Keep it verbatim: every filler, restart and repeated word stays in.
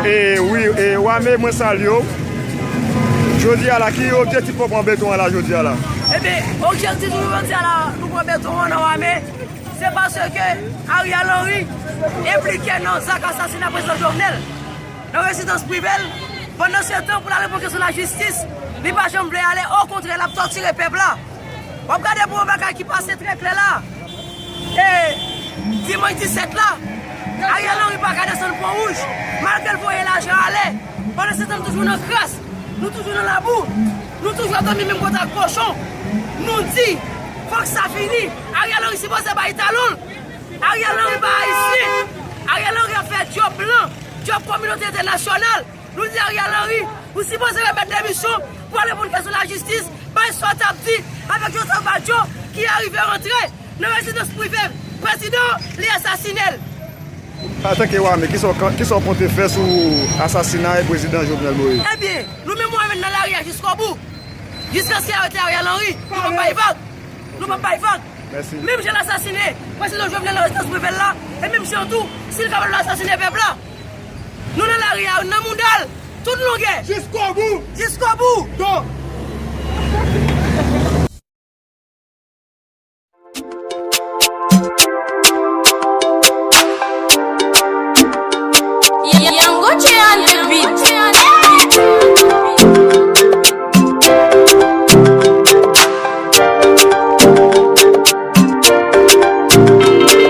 E wi, e Wame, mwen salye w. Jodi a la, ki objektif pou pran beton an la jodi a la? Ebyen, objektif nou jodi a la, nou pran beton an nan Wame, se paske Ariel Henry enplike nan zak asasina prezidan Jovenel nan rezidans prive l. Pandan se tan, pou l ale pou kesyon lajistis, li pa janm vle ale, okontrè, l ap tòtire pèp la. W ap gade pou yon bagay ki pase trè klè la. E dimanch disèt la, Ariel Henry pa ka desann Pon Wouj, malgre l voye lajan ale. Pandan se tan, nou toujou nan kras, nou toujou nan labou, nou toujou ap dòmi menm kote ak kochon. Nou di, fòk sa fini. Ariel Henry sipoze bay talon l. Ariel Henry pa ayisyen. Ariel Henry ap fè djòb blan, djòb kominote entènasyonal. Nou di Ariel Henry, ou sipoze remèt demisyon pou al reponn kesyon lajistis, bay sa w t ap di avèk Joseph Badio ki arive rantre nan rezidans prive prezidan, li asasinen l. Antanke Wame, kisa w ka, kisa w konte fè sou asasinay prezidan Jovenel Moïse? Ebyen, nou menm Wame, n nan lari a jiskobou. Jiskaske yo arete Ariel Henry, nou p ap bay vag. Nou p ap bay vag. Mèsi. Menm jan l asasinen prezidan Jovenel nan rezidans prive l la, e menm jan tou, si l kapab, l asasinen pèp la. Nou nan lari a, nan mouda l, tout longè. Jiskobou. Jiskobou. Don. Young Gucci on the beat.